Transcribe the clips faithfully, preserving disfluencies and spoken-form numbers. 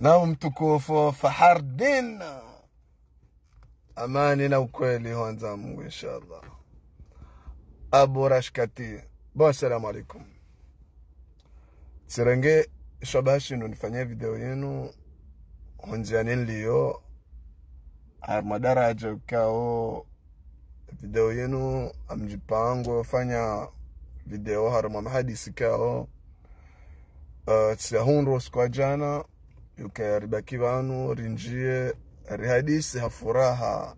Na umtukufu Fahardin. Amani na ukweli hwandza Mungu, inshallah. Abu Rashkati. Bon, assalamu alaikum. Tsirenge shabaha shinu nifanye video yinu, hondziani nliyo, harumwa daraja ikao video yinu ngamdjipango fanya video harumwa mahadisi ikao, eh, tsiyahundru usiku wa djana, yukaya ribaki pvanu, rindjiye, rihadisi ha furaha,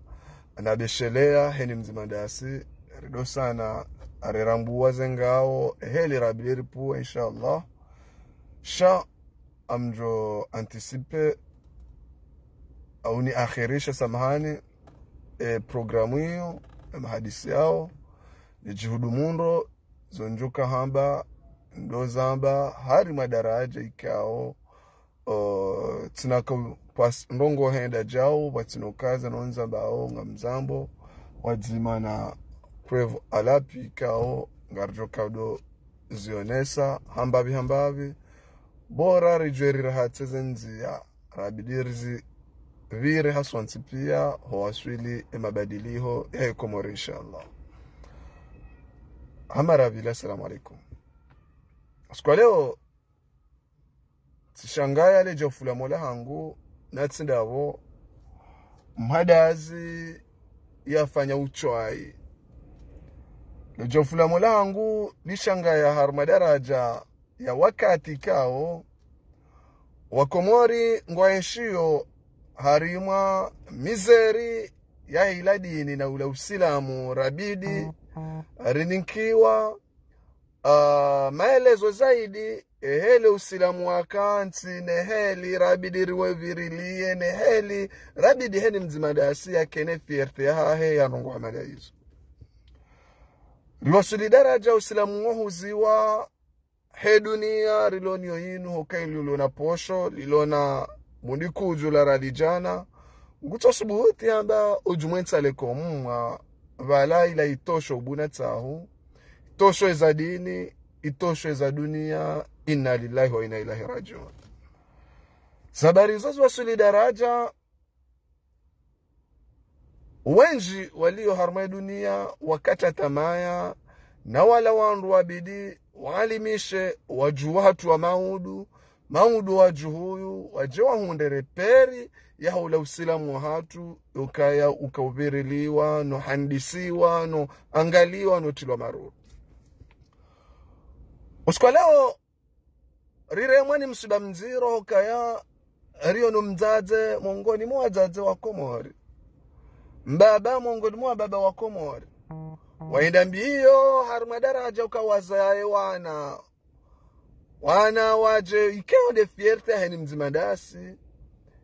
na beshelea, heni mdzima dasi, ridosana, arirambuwa zengao, heli rabili ripuwa, inshallah. Sha, ngamdjo anticiper, au niakhirisha, samahani, e programu iyo, e mahadisi yao, nidjihudu mundro, zo ndjoka hamba, ndo zamba, harumwa daraja ikao, o, tsina ka pas-, ndrongoo henda djau, pvatsina ukaza no ndzambao, ngamdzambo, wadzima na preuve à l'appui ikao, ngaridjo kaudo zionesa, hambapvi hambapvi, bora ridjuwe rirahatse ze ndziya, rabidi rizipvire hasontsi pia, ho waswili e mabadiliho, ya e Komori, inshallah. Hama rabili, assalamu alaikum. Usiku wa leo, tsishangaya le djofu la mola hangu, na tsi ndapvo, mhadazi yafanya utswayi. Le djofu la mola hangu, lishangaya harumwa daraja ya wakati ikao, Wakomori ngwaenshiyo harumwa mizeri ya hila dini na ula usilamu, rabidi, rinikiwa, ah, maelezo zaidi, eheli usilamu wakantsi, neheli, rabidi riwevirilie, neheli, rabidi heni mdzima dasi yakene fierté yahahe ya ndrongoo hama nda izo. Riwaswili daraja usilamu wahuziwa, he duniya riloniyo yinu, hoka ili ulona posho, lilona mundi kudju la rali djana, ngutso subuhuti hamba udjumwentsa leko mwa, pvala ila itosho ubuna tsahu, itosho eza dini, itosho eza duniya, inna lillahi wa inna ilaihi rajiun. Zabari izo ziwaswili daraja, wendji waliyo harumwa e duniya wakata tamaya, na wala wandru wabidi waalimishe wadjuhu wahatru wa maudu, maudu wadjuhu uyu, wadje wahundre repère ya hula usilamu wahatru, ukaya ukaupviriliwa, no handisiwa, no angaliwa, no tilwa maruru. Usiku wa leo, riremwa ni msiba mdziro hukaya riyo no mdzadze mongoni mwa wadzadze wa Komori. Mbaba mongoni mwa wababa wa Komori. Wahenda mbiyo harumwa daraja uka wazaye wana. Wana wadje ikao nde fierté heni mdzima dasi.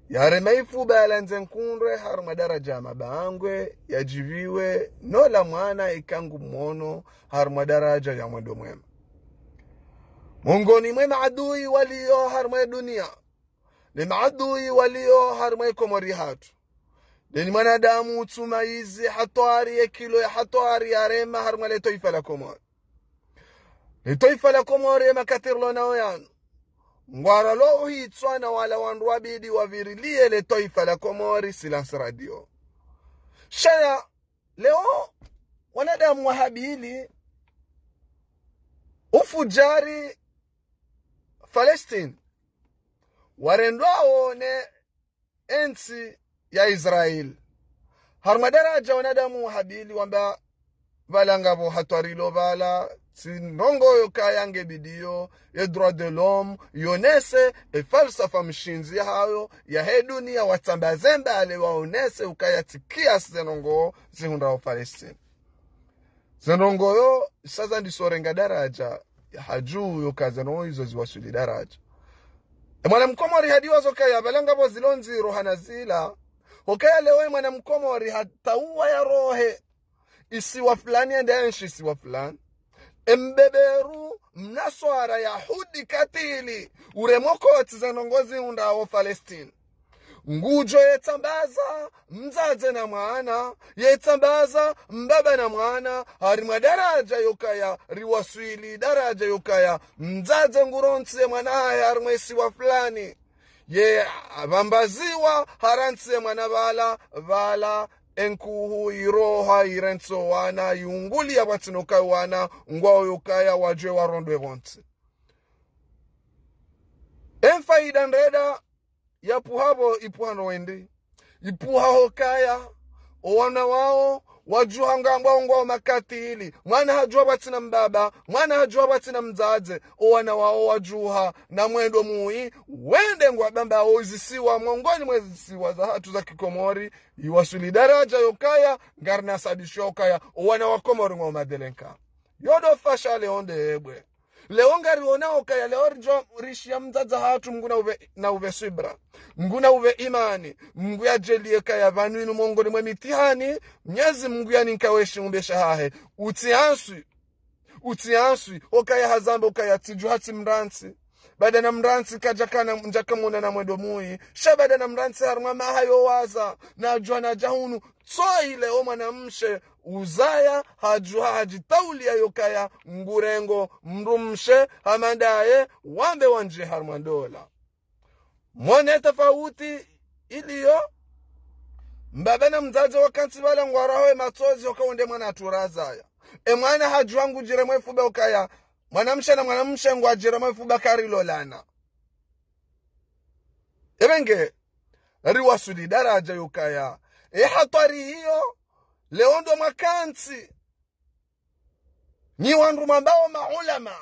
Yarema ifuba yalandze nkundre harumwa daraja ya mabangwe, yadjiviwe, no la mwana ikangu mono harumwa daraja ya mwendo mwema. Mongoni mwe maadui waliyo harumwa e duniya, ne maadui waliyo harumwa e Komori hatru, ndeni mwanadamu utsuma izi hatwari, ye kilo ya hatwari yarema harumwa le twaifa la Komori. Le twaifa la Komori ye makati rilo nayo yanu, ngwaralo uhitswa na wala wandru wabidi wavirilie le twaifa la Komori, Silence Radio. Shaya, leo, wanadamu wahabili ufudjari Palestine, warendwao ne entsi ya Israel. Harumwa daraja wanadamu wahabili wamba pvala ngapvo hatwari lo pvala, tsi ndrongoo yo kaya nge bidiyo, ye droit de l'homme, yonese, e falsafa mshindzi yahayo, yahe duniya watsambaze mbale waonese ukaya tsi kiasi ze ndrongoo zihundrao Palestine. Ze ndrongoo yo, isa zandiso renga daraja ya hadju yo ka ze ndrongoo izo ziwaswili daraja. E mwana mkomori hadiwa zo kaya pvala ngapvo zilo ndziro hana zila. Hukaya leo e mwana mkomori hatauwa yarohe isiwa fulani yende yenshi isiwa fulani. E mbeberu, mnaswara, yahudi, katili, uremokotsi ze ndrongoo zihundrao Palestine. Ngudjo yetsambaza mdzadze na mwana, yetsambaza mbaba na mwana, harumwa daraja yo kaya riwaswili, daraja yo kaya mdzadze ngurontsi ye mwana hahe harumwa isiwa fulani. Ye pvambaziwa harantsi ye mwana pvala, pvala enkuhu iroha irentso wana, iunguliya pvatsina ukaya wana, ngwao yokaya wadjuwe warondwe pvontsi. Emfaida ndreda yapvuha pvo ipvuha no wendji. Ipvuha hokaya, owana wao wadjuha ngwambwao ngwao makatili. Mwana hadjuha pvatsina mbaba, mwana hadjuha pvatsina mdzadze. Owana wao wadjuha na mwendo mwi, wende ngwabambao izisiwa, mongoni mwa izisiwa zahatru za kikomori, iwaswili daraja yokaya ngarinasabishiwa ukaya owana wa Komori ngwao madelenka. Yo ndo fasha leo nde ebwe. Leo ngarionao ukaya leo ridjo rishiya mdzadze hatru, Mngu naupve, naupve swibra, Mngu naupve imani, Mngu yadjaliye kaya pvanu inu mongoni mwe mitihani, Mnyezi Mngu yaninka weshi umbe shahahe. Utsianswi, utsianswi, okaya hazamba ukaya tsidjuha tsi mrantsi. Baada na mrantsi kadjakana ndjakamona na mwendo mwi. Sha baada na mrantsi harumwa maha yo waza, nadjuha nadja hunu. Tsoyi leo mwanamshe uzaya, hadjuha hadjitauliya yokaya ngurengo mdrumshe, hama ndaye wambe wandjiye harumwa ndola. Mwone tafauti iliyo. Mbaba na mdzadze wakantsi pvala ngwaraho ematsozi yoka wonde mwana hatru razaya. Emwana hadjuha ngudjiremwa efuba ukaya mwanamshe na mwanamshe ngwadjiremwa efuba karilolana. Ebenge, riwaswili daraja yokaya ehatwari iyo leo ndo mwakantsi. Nyi wandru mwambao maulama,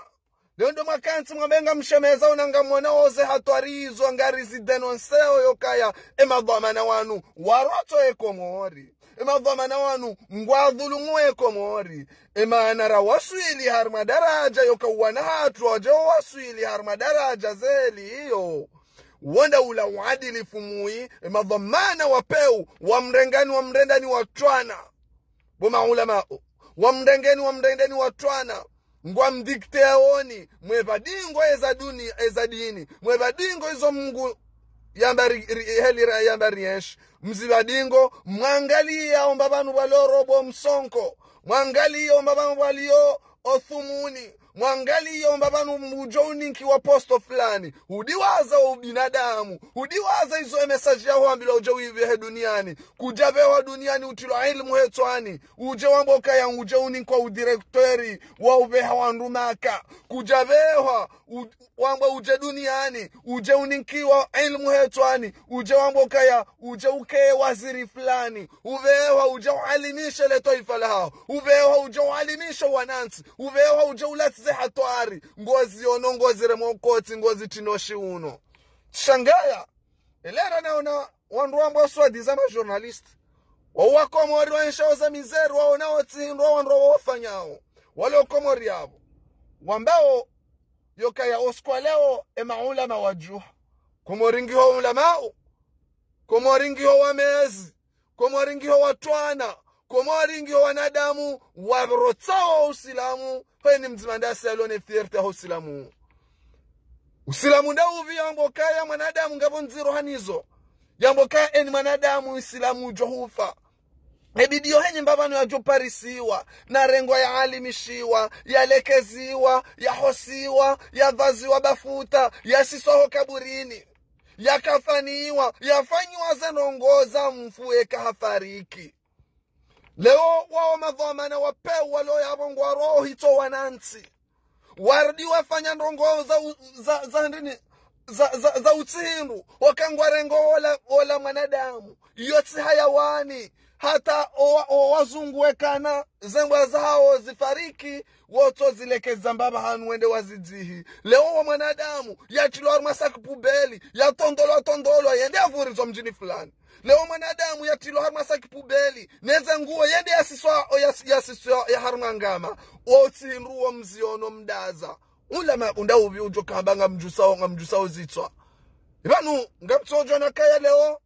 leo ndo mwakantsi mwambe ngamshemeza una ngamwonao ze hatwari izo, ngarizidenonseo yokaya emadhwamana wanu warotso eKomori. Emadhwamana wanu ngwadhulumu eKomori. Emana rawaswili harumwa daraja yoka wana hatru wadjo waswili harumwa daraja zeli iyo. Wonda ula uadilifu mwi, emadhwamana wa peu, wamrengani, wamrendani watwana. Bo maulamao, wamrengeni, wamrendeni watwana. Ngwamdikteaoni, mwepva dingo eza duni, eza dini, mwepva dingo izo Mngu yamba ri, ri, heli ra, yamba rienshi. Mzipva dingo, mwangaliya omba pvanu pvwalio robo msonko, mwangaliya omba pvanu pvwalio othumuni, mwangaliya omba pvanu mdjo uninkiwa posto fulani. Udiwaza ubinadamu, udiwaza izo emesaji ya hwambilwa udje uipvehe duniani. Kudjapvehwa duniani utrilwa ilmu hetswani, udje wambe ukaya udje uninkwa udirekteri wa upveha wandru Maka. Kudjapvehwa u, wambe udje duniani, udje uninkiwa ilmu hetswani, udje wambe ukaya udje ukeye waziri fulani, upvehwa udje ualimishe le twaifa laho, upvehwa udje ualimishe wanantsi, upvehwa udje ulatsize hatwari, ngoziono, ngoziremwa ukotsi, ngozitinoshi uno. Shangaya, elera naona wandru wambwa swadi za majournaliste. Wa wakomori waenshao za mizeri, waonao tsi hindru, wandru wafanyao. Wale wakomori yapvo wambao yokaya oskwa leo emaulama wadjuha. Komori ngiho ulamao. Komori ngiho wamezi. Komori ngiho watwana. Komori ngiho wanadamu warotsao Usilamu. Hweni mdzima ndasi alio ne fierté ho Usilamu. Usilamu ndaupvi yambo kaya mwanadamu ngapvo ndziro hanizo. Yambo kaya eni mwanadamu Usilamu udjo hufa. Ebidi yo heni mbapvanu yadjo parisiwa, na rengwa yaalimishiwa, yalekeziwa, yahosiwa, yapvaziwa bafuta, yasiswa ho kaburini, yakafaniwa, yafanyiwa ze ndrongoo za mfu eka hafariki. Leo wao madhwamana wa peu walo yapvo ngwarohitso wanantsi. Warudi wafanya ndrongoo za u, za, za ndrini, za, za, za utsindru, waka ngwarengo wola, wola mwanadamu. Iyo tsi hayawani, hata owa, owazungu wekana, zembwa zahawo zifariki, wotso zilekeza mbapva hanu wende wazidzihi. Leo wa mwanadamu, yatrilwa harumwa sac poubelle, yatondolwa, tondolwa, yende yapvurizwa mdjini fulani. Leo mwanadamu yatrilwa harumwa sac poubelle, neze nguo yende yasiswa, o yas, yasiswa ya harumwa ngama. Wo utsindru wo mziono mdaza. Ulama unda upvi udjo kamba ngamdjusao, ngamdjusao zitswa. Ipvanu, ngamtsodjo na kaya leo,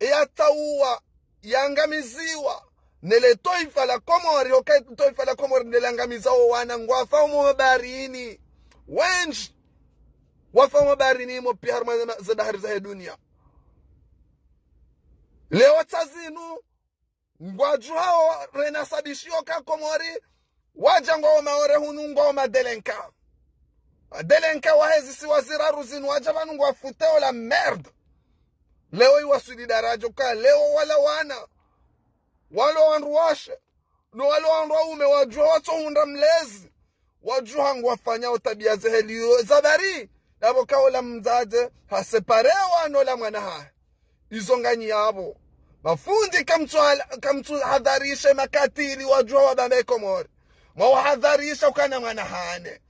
eyatauwa, yangamiziwa, nele twaifa la Komori, oka twaifa la Komori nele angamizao wana ngwafao mo mabaharini. Wendji wafao mabaharini mo pia harumwa ze ma, ze bahari zahe dunia. Leo tsa zinu, ngwadjuhao renasabishiwa ka Komori, wadja ngwao Maore hunu ngwao madelenka. Adelenka wahe zisiwa ziraru zinu wadja pvanu ngwafuteo la merde. Leo iwaswili daraja uka leo wala wana, wala wandru washe, no wala wandru waume wadjuha watsohundra mlezi, wadjuha ngwafanyao tabia zeheli yo zabari, yapvo kaola mdzadze haseparewa nola mwana hahe. Izo nganyi yapvo. Mafundi kamtsu hala-, kamtsuhadharishe makatili wadjuha wabambe Komori. Mwawahadharisha ukana mwana hane.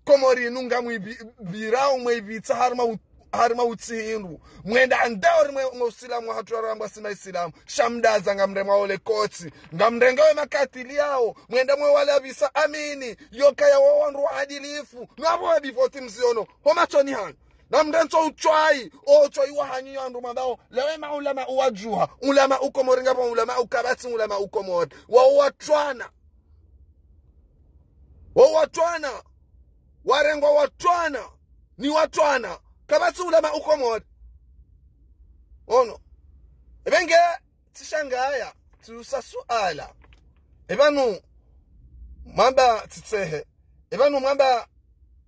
Komori inu ngamwipvirao mwaipvitsa harumwa u-, harumwa utsihindru. Mwenda andao rimwe mwe usilamu hatru warambwa sima isilamu. Sha mdaza ngamremwa ole kotsi. Ngamrengewe makatili yao. Mwenda mwe walapvisa amini. Yokaya wo wandru waadilifu. Nwapvo wabivoti mziono. Ho matsoni hanyu. Namrentso utswayi. O utswayi wahanyu yo wandru mwambao. Lewe maulama uwadjuha. Ulama ukomori ngapvo ulama ukapvatsi ulama ukomori. Wao watrwana. Wao watrwana. Warengwa watrwana. Ni watrwana. Kapvatsi ulama ukomori. Ono. Epvenge, tsishangaya. Tsiusa suala. Epvanu mwamba tsitsehe. Epvanu mwamba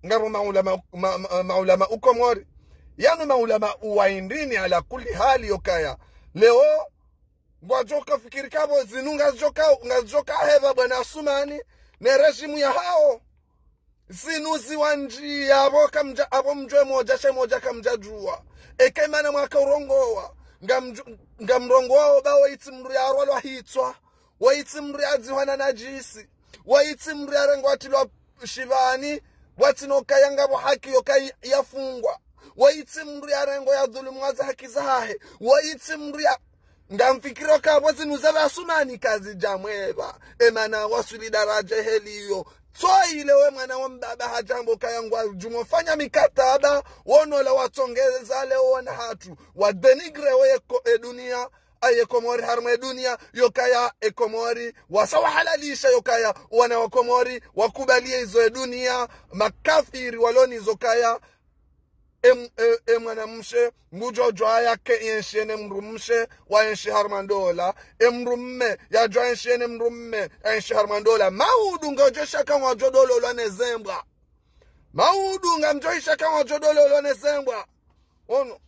ngapvo maulama, ma, ma, maulama ukomori. Yanu maulama uwaindrini ala kuli hali yokaya. Leo, ngwadjoka fikiri kapvo zinu ngazidjoka, ngazidjoka hepva bwana Asumani, ne rejimu yahao. Zinu ziwandjiya apvo kamdja, apvo mdjwe modja she modja kamdjadjuwa. Eka imana mwaka urongowa. Ngamdju-, ngamrongowa oba woyitsi mndru yarwalwa hitswa. Woyitsi mndru yadzihwa na najisi. Woyitsi mndru yarengwa atilwa shipvani. Watsina ukaya ngapvo haki yoka yafungwa. Woyitsi mndru yarengwa yadhulumwa ze haki zahahe. Woyitsi mndru ya Ngamfikiro kapvo zinu za pva Asumani kazidjamwepva. Emana waswili daraja heli yo. Tsoyi lewe mwana wa mbaba hadjambo kaya ngwadjumofanya mikataba, wonola watsongeza leo wana hatru. Wa dénigrer wo ye ko-, e dunia, aye Komori harumwa e dunia, yokaya e Komori, wasa wahalalisha yokaya, wana wa Komori, wakubaliye izo e dunia, makafiri waloni izo kaya, em-, e-, e mwanamshe, ngudjo djwaya ke yenshi ne mdrumshe, wayenshi harumwa ndola. E mdrumme, yadjwa yenshi ne mdrumme, yenshi harumwa ndola. Maudu ngodjo shaka ngwadjo dololwa ne zembwa. Maudu ngamdjo shaka ngwadjo dololwa ne zembwa. Ono.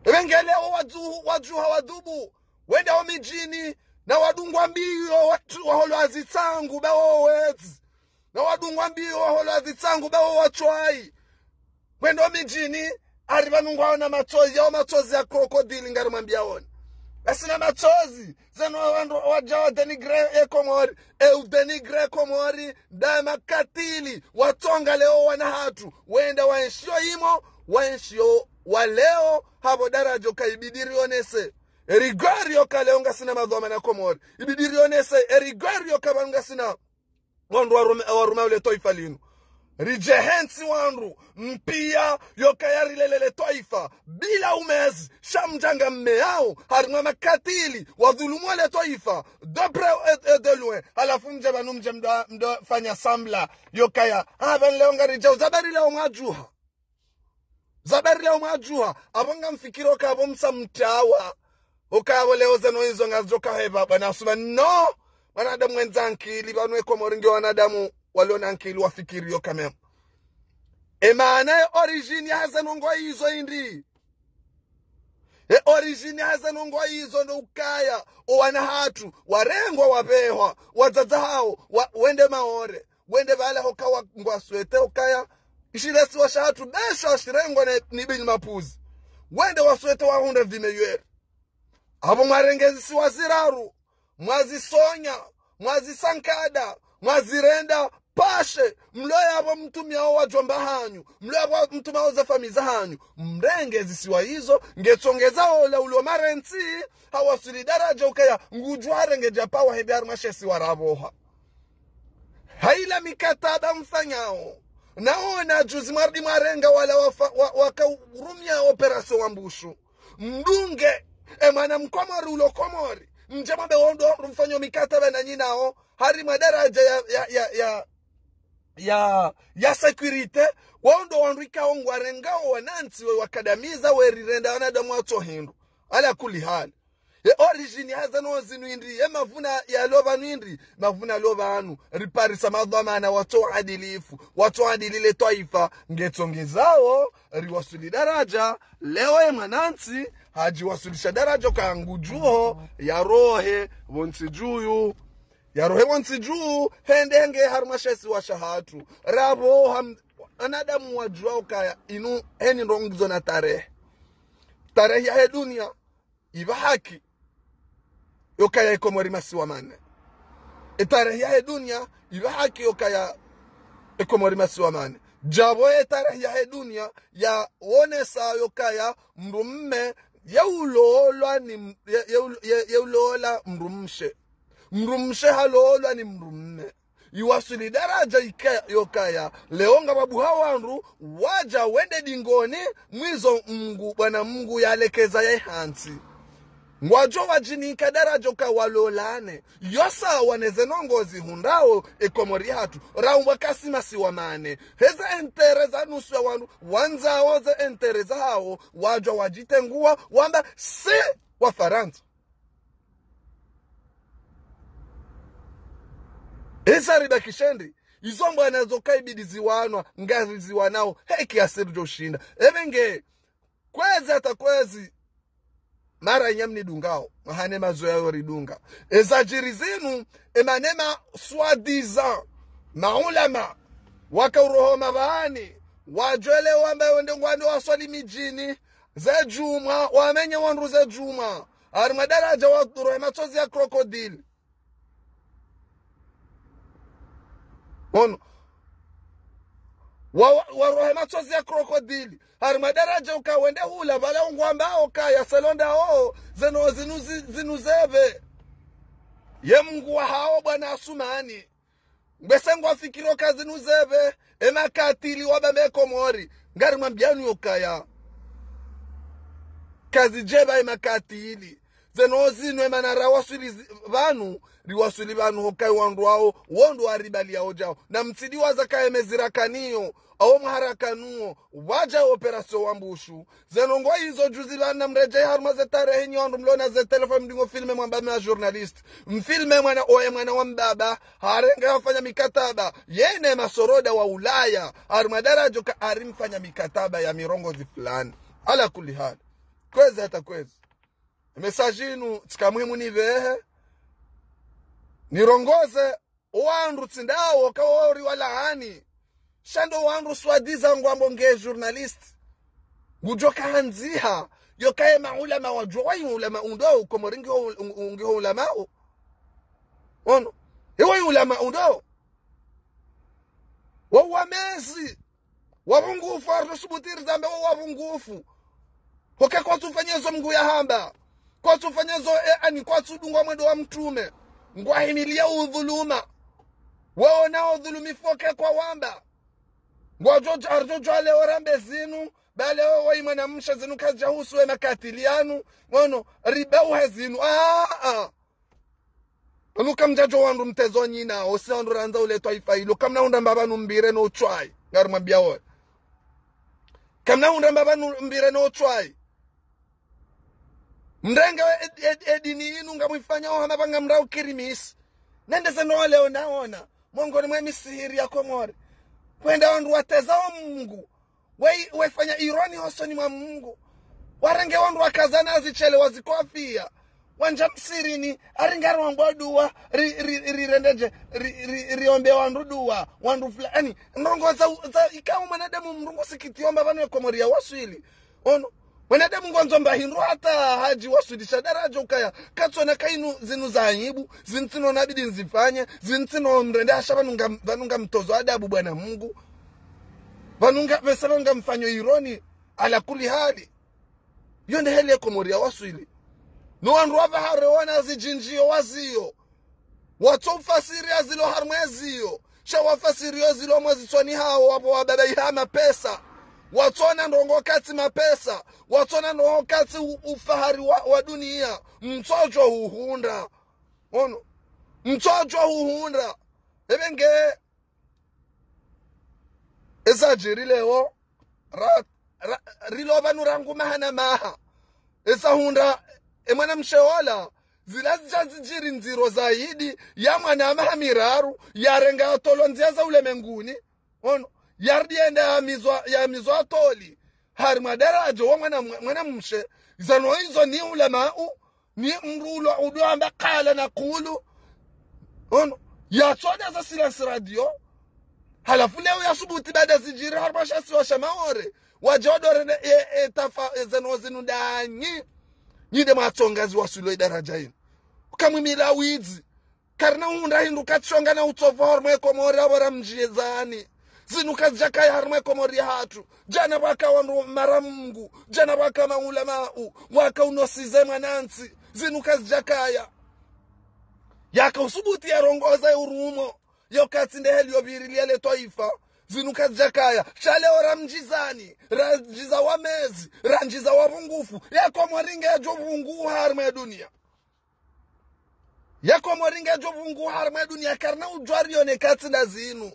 Epvenge leo wadzu-, wadjuha wadhubu. Wenda wo midjini, na wadungwa mbiyo, watru-, waholwa zitsangu, ba wo wedzi. Na wadungwa mbiyo waholwa zitsangu ba wo watswayi. Mwendo midjini, ari pvanu ngwaona matsozi, yao matsozi ya krokodili ngari mwambiyaoni. Ngasina matsozi, zeno wandru wadja wa dénigrer e Komori, e u dénigrer Komori, nda makatili, watsonga leo wana hatru, wenda waenshiyo imo, waenshiyo wa leo, hapvo daraja ka ibidi rionese. E rigueur yoka leo ngasina madhwamana Komori, ibidi rionese, e rigueur yoka pvanu ngasina wandru warume, warume ule twaifa linu. Ridjehentsi wandru, mpiya yokaya rilelele twaifa, bila umezi, sha mdja ngammeyao, harimwa makatili, wadhulumu wale twaifa, de près et, et de loin, halafu mdje pvanu mdje mdo, mdo fanya semblant, yokaya, ah, pvanu leo ngaridjao, zabari leo mwadjuha. Zabari leo mwadjuha, apvo ngamfikiro kapvo msa mtawa. Ukaya pvo leo zeno izo ngazidjoka hepva, bwana Asumani. No! Mwanadamu wendza ankili, pvanu e Komori nge wanadamu walona ankili wafikiriyo quand même. Emana e origine ya zeno ngo izo indri. E origine ya zeno ngo izo ndo ukaya, o wana hatru, warengwa wapvehwa, wadzadze hao, wa, wende Maore. Wende pvala hoka wa, ngwaswete ukaya, ishile isiwa shahatru besho ashirengwa ne, ni bini mapuzi. Wende waswete wahundre vie meilleure. Apvo mwarenge zisiwa ziraru, mwazisonya, mwazisankada, mwazirenda pashe, mlo yapvo mtumiyao wadjomba hanyu, mlo yapvo mtumiyao ze famiyi zahanyu, mrenge zisiwa izo, ngetsongeza ola ulo marentsi, hawaswili daraja ukaya, ngudjo harenge djapvawa hende harimwa she isiwa rapvoha. Haila mikataba mfanyao. Naona juzi mwarudi mwarenga wala wafa-, wa, waka urumia opération wa Mbushu. Mdunge, e mwana mkomori ulo Komori. Mdje mwambe wondo mfanyo mikataba na nyinyi nao. Harimwa daraja ya, ya, ya, ya, ya, ya sécurité. Wondo wandru ikao ngwarengao wanantsi we wakadamiza we rirenda wanadamu watso hindru. Ala kuli hali. Ye origine ya zeno zinu hindri, ye mavuna yalo pvanu hindri, mavuna yalo pvanu, riparisa madhwamana watso adilifu, watso adili le twaifa, ngetsongezao, riwaswili daraja, leo ye mwanantsi, hadjiwaswilisha daraja ka ngudjuo, yarohe, pvontsi dju, yarohe pvontsi dju, hende nge harumwa she isiwa shahatru. Rapvo ham-, wanadamu wadjuao kaya, inu heni ndrongoo zo na tarehi. Tarehi yahe dunia, ipva haki yokaya ye Komori masiwa mane. Etarehi yahe dunia, ipva haki yokaya ye Komori masiwa mane. Djapvo etarehi yahe dunia, yaonesa yokaya mdru mme, ye ulolwa ni m-, ye, ye ul-, ye, ye ulolwa mdru mshe. Mdru mshe halolwa ni mdru mme. Iwaswili daraja ika-, yokaya, leo ngapvo wandru, wadja wende dingoni, mwizo Mngu, Bwana Mngu yalekeza ye hantsi. Ngwadjo wadjinika daraja ka walolane. Yo sawa ne ze ndrongoo zihundrao e Komori hatru, raumbwa kasi masiwa mane. Heze intérêt za nusu ya wandru, wandzao ze intérêt zahao, wadjwa wadjitengua, wamba si Wafarantsa. Eza ribakisha ndri, izo mbwana zo kaibidi ziwanwa, ngari ziwanao, heki asiri djo shinda. Epvenge, kwezi hata kwezi, mara nyamni dungao, mahane mazo yayo ridunga. Eza djiri zinu, emanema soi-disant, maulama, waka uroho mapvani, wadjwele wamba wende ngwando waswali midjini, ze djumwa, wamenye wandru ze djumwa, harimwa daraja warohe matsozi ya krokodili. Ono. Wa, wa, warohe matsozi ya krokodili. Harimwa daraja uka wende hula, pvala ungwamba okaya selonda o, zeno zinu zi-, zinu zepve. Ye Mngu wahao Bwana Asumani. Mbese ngwafikiri oka zinu zepve, emakatili wabambe Komori. Ngari mwambianu yokaya. Kazidjepva emakatili. Zeno zinu emana rawaswili zi-, pvanu, riwaswili pvanu hokayi wandru wao, wondro waribaliya odjao. Na mtsidi waza kaye mezi rakaniyo, awo mwaharakanuo, wadja opération Wambushu. Zeno ngo izo djuzi pvanu na mredjei harumwa ze tarehi nyi wandru mlona ze téléphone mdingo filme mwamba ma journaliste. Mfilme mwana oye mwana wa mbaba, harenge hafanya mikataba, yene masoroda wa Ulaya, harumwa daraja ka hari mfanya mikataba ya mirongozi fulani. Ala kulli hali. Kwezi hata kwezi. Message inu, tsika muhimu nipvehe. Nirongoze, owandru tsi ndawo, kawo ori walaani. Sha ndo wandru soi-disant ngwambo nge journaliste. Ngudjo kahandziha, yokaye maulama wadjuwa, wayi ulama undo, Komori ngiho, ngiho ulama o. Ono. Ewa ulama undo. Wa wamezi. Wapvungufu, arusubutiri zambe wa wapvungufu. Hoka kwatsu fanya zo Mngu yahamba. Kwatsu fanya zo, e, ani kwatsu dunga mwendo wa mtrume. Ngwahimilia udhuluma. Waona udhulumifu oke kwawamba. Ngwadjo, arudjo djwale orambe zinu. Bale o, wayi mwanamshe zinu kazidja husu we makatili yanu. Ngono, ribauhe zinu. Ah, ah. Anu kamdjadjo wandru mtezo nyina, osi wandru randza ule twaifa ilo, kamna hundra mbapvanu mbire no utswayi, ngari mwambia oyo. Kamna hundra mbapvanu mbire no utswayi. Mrenge we ed-, ed-, edini inu ngamwifanya oha mapvanga mrau kirimisi. Nende zeno leo naona, mongoni mwe misihiri ya Komori. Kwenda wandru wateza o Mngu. Wei-, weifanya ironi hosoni mwa Mngu. Warenge wandru wakazana zishele wazikofia. Wandja msirini, aringa rombwa dua, ri, ri, ri, rendedje, ri, ri, riombe wandru dua, wandru fulani. Ndrongoo za, za, ikao mwanadamu mdru ngusikitiyo mba pvanu ye Komori yawaswili. Ono, mwanadamu ngwandzo mba hindru hata hadjiwaswilisha daraja ukaya, katsona ka inu zinu za aibu, zinu tsino nabidi nzifanye, zinu tsino mrende hasha pvanu nga, pvanu ngamtozo adabu Bwana Mngu. Pvanu nga, pvesa pvanu ngamfanyo ironi, ala kulli hali. Yo nde heli ye Komori yawaswili. No wandru wapvaha rewana zidjindjiyo waziyo. Watso ufasiri ya zilo harumwa eziyo. Sha wafasiri yo zilo mwezi tsoni hawo wapvo wababa iha mapesa. Watsona ndrongoo katsi mapesa. Watsona ndrongoo katsi u-, ufahari wa, wa dunia. Mtsodjo huhundra. Ono. Mtsodjo huhundra. Epvenge eza djiri leo, ra, ra, rilo pvanu rangu maha na maha. Eza hundra, e mwanamshe ola, zila zidja zidjiri ndziro zaidi, ya mwana maha miraru, yarenge yatolwa ndzia za ulemenguni. Ono, yarudi yende yamizwa, yamizwa toli. Harimwa daraja wa mwana, mwanamshe, zanu izo ni ulamau, ni mdru ulo udjo amba kala na kulu. Ono, yatsoda za silence radio. Halafu leo yasubuti baada zidjiri harimwa sha isiwa sha Maore. Wadja wadorende e, e tafa, e zanu zinu ndanyi. Nyi nde mwatsonga ziwaswilo idaraja inu. Ukamwimila widzi. Karina unda hindru katshonga na utsovu harimwa e Komori apvo ramdjizani. Zinu kazidjakaya harimwa e Komori yahatru. Djana pvwaka wandru mara Mungu. Djana pvwaka maulamau. Waka unosize mwanantsi. Zinu kazidjakaya. Yaka usubuti yarongoza e urumo. Yo katsi nde heli yo pvirilia le twaifa. Zinu kazidjakaya. Sha leo ramdjizani. Randjiza wamezi. Randjiza wapvungufu. E Komori ngedjo pvunguha harimwa e dunia. E Komori ngedjo pvunguha harimwa e dunia karina udjwa rione katsi nda zinu.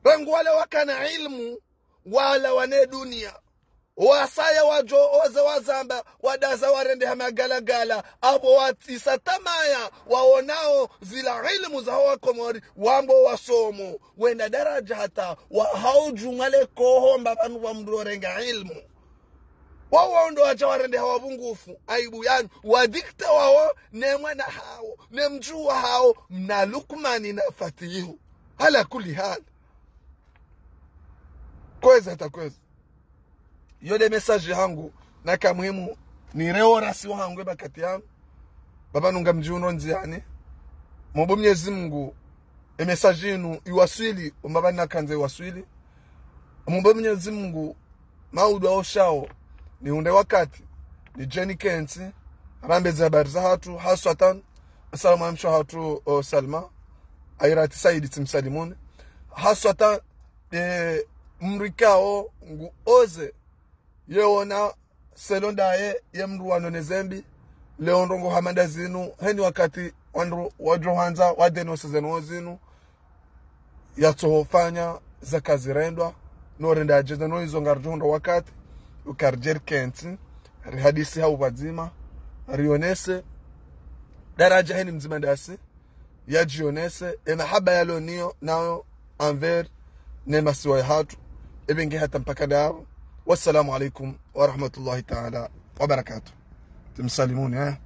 Rangu wale wakana ilmu, wala wane dunia. Wasaya wadjo oze wazamba, wadaza warendeha magalagala, apvo watsisa tamaya, waonao zila ilmu za hawa Komori, wambo wasomo, wenda daraja hata, wahaudjunga le koho mba pvanu pvwa mdru orenga ilmu. Wao wao ndo wadja warendeha wapvungufu, aibu yanu, wadikta wao, ne mwana hawo, ne mdjuhu hawo, mna Lukmani na Fatihu. Ala kuli hali. Kwezi hata kwezi. Yo nde message hangu, naka muhimu, nireo rasi wahangu e bakati yanu. Baba nunga mdji uno ndziani. Mumbe Mnyezi Mungu, e message inu iwaswili, umbaba nakandze iwaswili. Mumbe Mnyezi Mungu, maudu aoshao, nihundre wakati, nidje nikentsi, rambe ze habari zahatru, haswatan, asalamu mshe wahatru, o, Salma, Airati Saidi tsimsalimuni. Haswatan, e, mdru ikao, ngu oze, ye ona, selon ndaye, ye mdru wano ne zembi, leo ndrongo hama nda zinu, heni wakati, wandru, wadjo handza, wadenose zenu zinu, yatsohofanya zaka zirendwa, no renda adjeza no izo ngaridjo hundra wakati, uka ridje rikentsi, rihadisi ha upvadzima, rionese, daraja heni mdzima ndasi, yadjionese, e mahaba yalo niyo, nayo, envers, ne masiwa yahatru, ebe nge hata mpaka ndapvo. Wassalamu alaikum wa rahmatullahi ta'ala wa barakatuh. Tsimsalimuni, eh.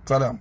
Salam.